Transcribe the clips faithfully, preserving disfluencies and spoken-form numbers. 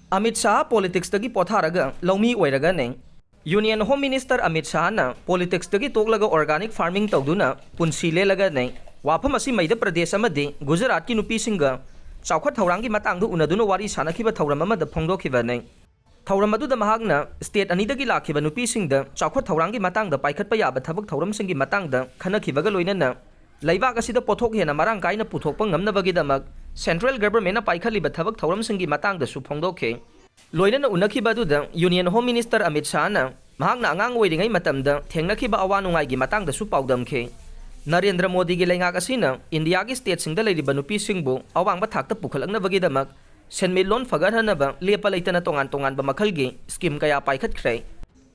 ꯑꯃꯤꯠ ꯁꯥꯍ ꯄꯣꯂꯤꯇꯤꯛꯁꯇꯒꯤ ꯄꯣꯊꯥꯔꯒ ꯂꯧꯃꯤ ꯑꯣꯏꯔꯒꯅꯤ꯫ ꯌꯨꯅꯤꯌꯟ ꯍꯣꯝ ꯃꯤꯅꯤꯁꯇꯔ ꯑꯃꯤꯠ ꯁꯥꯍꯅ ꯄꯣꯂꯤꯇꯤꯛꯁꯇꯒꯤ ꯇꯣꯛꯂꯒ ꯑꯣꯔꯒꯥꯅꯤꯛ ꯐꯥꯔꯃꯤꯡ ꯇꯧꯗꯨꯅ ꯄꯨꯟꯁꯤ ꯂꯦꯜꯂꯒꯅꯤ꯫ ꯋꯥꯐꯝ ꯑꯁꯤ ꯃꯩꯙ꯭ꯌ ꯄ꯭ꯔꯗꯦꯁ ꯑꯃꯗꯤ ꯒꯨꯖꯔꯥꯠꯀꯤ ꯅꯨꯄꯤꯁꯤꯡꯒ ꯆꯥꯎꯈꯠ ꯊꯧꯔꯥꯡꯒꯤ ꯃꯇꯥꯡꯗ ꯎꯅꯗꯨꯅ ꯋꯥꯔꯤ ꯁꯥꯅꯈꯤꯕ ꯊꯧꯔꯝ ꯑꯃꯗ ꯐꯣꯡꯗꯣꯛꯈꯤꯕꯅꯤ꯫ ꯊꯧꯔꯝ ꯑꯗꯨꯗ ꯃꯍꯥꯛꯅ ꯁ꯭ꯇꯦꯠ ꯑꯅꯤꯗꯒꯤ ꯂꯥꯛꯈꯤꯕ ꯅꯨꯄꯤꯁꯤꯡꯗ ꯆꯥꯎꯈꯠ ꯊꯧꯔꯥꯡꯒꯤ ꯃꯇꯥꯡꯗ ꯄꯥꯏꯈꯠꯄ ꯌꯥꯕ ꯊꯕꯛ ꯊꯧꯔꯝꯁꯤꯡꯒꯤ ꯃꯇꯥꯡꯗ ꯈꯟꯅꯈꯤꯕꯒ ꯂꯣꯏꯅꯅ ꯂꯩꯕꯥꯛ ꯑꯁꯤꯗ ꯄꯣꯠꯊꯣꯛ ꯍꯦꯟꯅ ꯃꯔꯥꯡ ꯀꯥꯏꯅ ꯄꯨꯊꯣꯛꯄ ꯉꯝꯅꯕꯒꯤꯗꯃꯛ ꯁꯦꯟꯇ꯭ꯔꯦꯜ ꯒꯚꯔꯟꯃꯦꯟꯠꯅ ꯄꯥꯏꯈꯠꯂꯤꯕ ꯊꯕꯛ ꯊꯧꯔꯝꯁꯤꯡꯒꯤ ꯃꯇꯥꯡꯗꯁꯨ ꯐꯣꯡꯗꯣꯛꯈꯤ꯫ ꯂꯣꯏꯅꯅ ꯎꯅꯈꯤꯕ ꯑꯗꯨꯗ ꯌꯨꯅꯤꯌꯟ ꯍꯣꯝ ꯃꯤꯅꯤꯁꯇꯔ ꯑꯃꯤꯠ ꯁꯥꯍꯅ ꯃꯍꯥꯛꯅ ꯑꯉꯥꯡ ꯑꯣꯏꯔꯤꯉꯩ ꯃꯇꯝꯗ ꯊꯦꯡꯅꯈꯤꯕ ꯑꯋꯥ ꯅꯨꯡꯉꯥꯏꯒꯤ ꯃꯇꯥꯡꯗꯁꯨ ꯄꯥꯎꯗꯝꯈꯤ꯫ ꯅꯔꯦꯟꯗ꯭ꯔ ꯃꯣꯗꯤꯒꯤ ꯂꯩꯉꯥꯛ ꯑꯁꯤꯅ ꯏꯟꯗꯤꯌꯥꯒꯤ ꯁ꯭ꯇꯦꯠꯁꯤꯡꯗ ꯂꯩꯔꯤꯕ ꯅꯨꯄꯤꯁꯤꯡꯕꯨ ꯑꯋꯥꯡꯕ ꯊꯥꯛꯇ ꯄꯨꯈꯠꯂꯛꯅꯕꯒꯤꯗꯃꯛ ꯁꯦꯟꯃꯤꯠꯂꯣꯟ ꯐꯒꯠꯍꯟꯅꯕ ꯂꯦꯞꯄ ꯂꯩꯇꯅ ꯇꯣꯉꯥꯟ ꯇꯣꯉꯥꯟꯕ ꯃꯈꯜꯒꯤ ꯁ꯭ꯀꯤꯝ ꯀꯌꯥ ꯄꯥꯏꯈꯠꯈ꯭ꯔꯦ꯫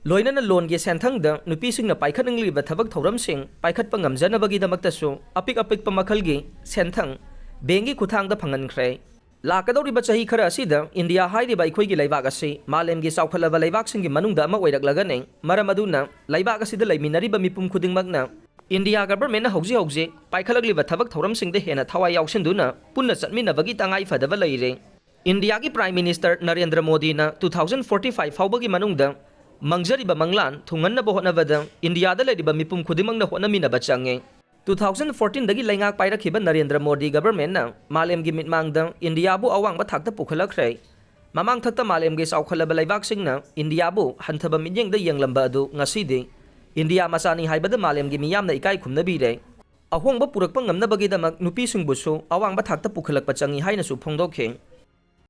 ꯂꯣꯏꯅꯅ ꯂꯣꯟꯒꯤ ꯁꯦꯟꯊꯪꯗ ꯅꯨꯄꯤꯁꯤꯡꯅ ꯄꯥꯏꯈꯠꯅꯤꯡꯂꯤꯕ ꯊꯕꯛ ꯊꯧꯔꯝꯁꯤꯡ ꯄꯥꯏꯈꯠꯄ ꯉꯝꯖꯅꯕꯒꯤꯗꯃꯛꯇꯁꯨ ꯑꯄꯤꯛ ꯑꯄꯤꯛꯄ ꯃꯈꯜꯒꯤ ꯁꯦꯟꯊꯪ ꯕꯦꯡꯒꯤ ꯈꯨꯠꯊꯥꯡꯗ ꯐꯪꯍꯟꯈ꯭ꯔꯦ꯫ ꯂꯥꯛꯀꯗꯧꯔꯤꯕ ꯆꯍꯤ ꯈꯔ ꯑꯁꯤꯗ ꯏꯟꯗꯤꯌꯥ ꯍꯥꯏꯔꯤꯕ ꯑꯩꯈꯣꯏꯒꯤ ꯂꯩꯕꯥꯛ ꯑꯁꯤ ꯃꯥꯂꯦꯝꯒꯤ ꯆꯥꯎꯈꯠꯂꯕ ꯂꯩꯕꯥꯛꯁꯤꯡꯒꯤ ꯃꯅꯨꯡꯗ ꯑꯃ ꯑꯣꯏꯔꯛꯂꯒꯅꯤ꯫ ꯃꯔꯝ ꯑꯗꯨꯅ ꯂꯩꯕꯥꯛ ꯑꯁꯤꯗ ꯂꯩꯃꯤꯟꯅꯔꯤꯕ ꯃꯤꯄꯨꯝ ꯈꯨꯗꯤꯡꯃꯛꯅ ꯏꯟꯗꯤꯌꯥ ꯒꯚꯔꯟꯃꯦꯟꯠꯅ ꯍꯧꯖꯤꯛ ꯍꯧꯖꯤꯛ ꯄꯥꯏꯈꯠꯂꯛꯂꯤꯕ ꯊꯕꯛ ꯊꯧꯔꯝꯁꯤꯡꯗ ꯍꯦꯟꯅ ꯊꯋꯥꯏ ꯌꯥꯎꯁꯤꯟꯗꯨꯅ ꯄꯨꯟꯅ ꯆꯠꯃꯤꯟꯅꯕꯒꯤ ꯇꯉꯥꯏ ꯐꯗꯕ ꯂꯩꯔꯦ꯫ ꯏꯟꯗꯤꯌꯥꯒꯤ ꯄ꯭ꯔꯥꯏꯝ ꯃꯤꯅꯤꯁꯇꯔ ꯅꯔꯦꯟꯗ꯭ꯔ ꯃꯣꯗꯤꯅ two thousand forty five ꯐꯥꯎꯕꯒꯤ ꯃꯅꯨꯡꯗ ꯃꯪꯖꯔꯤꯕ ꯃꯪꯂꯥꯟ ꯊꯨꯡꯍꯟꯅꯕ ꯍꯣꯠꯅꯕꯗ ꯏꯟꯗꯤꯌꯥꯗ ꯂꯩꯔꯤꯕ ꯃꯤꯄꯨꯝ ꯈꯨꯗꯤꯡꯃꯛꯅ ꯍꯣꯠꯅꯃꯤꯟꯅꯕ ꯆꯪꯉꯤ꯫ Two thousand fourteen ꯗꯒꯤ ꯂꯩꯉꯥꯛ ꯄꯥꯏꯔꯛꯈꯤꯕ ꯅꯔꯦꯟꯗ꯭ꯔ ꯃꯣꯗꯤ ꯒꯚꯔꯟꯃꯦꯟꯠꯅ ꯃꯥꯂꯦꯝꯒꯤ ꯃꯤꯠꯃꯥꯡꯗ ꯏꯟꯗꯤꯌꯥꯕꯨ ꯑꯋꯥꯡꯕ ꯊꯥꯛꯇ ꯄꯨꯈꯠꯂꯛꯈ꯭ꯔꯦ꯫ ꯃꯃꯥꯡꯊꯛꯇ ꯃꯥꯂꯦꯝꯒꯤ ꯆꯥꯎꯈꯠꯂꯕ ꯂꯩꯕꯥꯛꯁꯤꯡꯅ ꯏꯟꯗꯤꯌꯥꯕꯨ ꯍꯟꯊꯕ ꯃꯤꯠꯌꯦꯡꯗ ꯌꯦꯡꯂꯝꯕ ꯑꯗꯨ ꯉꯁꯤꯗꯤ ꯏꯟꯗꯤꯌꯥ ꯃꯆꯥꯅꯤ ꯍꯥꯏꯕꯗ ꯃꯥꯂꯦꯝꯒꯤ ꯃꯤꯌꯥꯝꯅ ꯏꯀꯥꯏ ꯈꯨꯝꯅꯕꯤꯔꯦ꯫ ꯑꯍꯣꯡꯕ ꯄꯨꯔꯛꯄ ꯉꯝꯅꯕꯒꯤꯗꯃꯛ ꯅꯨꯄꯤꯁꯤꯡꯕꯨꯁꯨ ꯑꯋꯥꯡꯕ ꯊꯥꯛꯇ ꯄꯨꯈꯠꯂꯛꯄ ꯆꯪꯏ ꯍꯥꯏꯅꯁꯨ ꯐꯣꯡꯗꯣꯛꯈꯤ꯫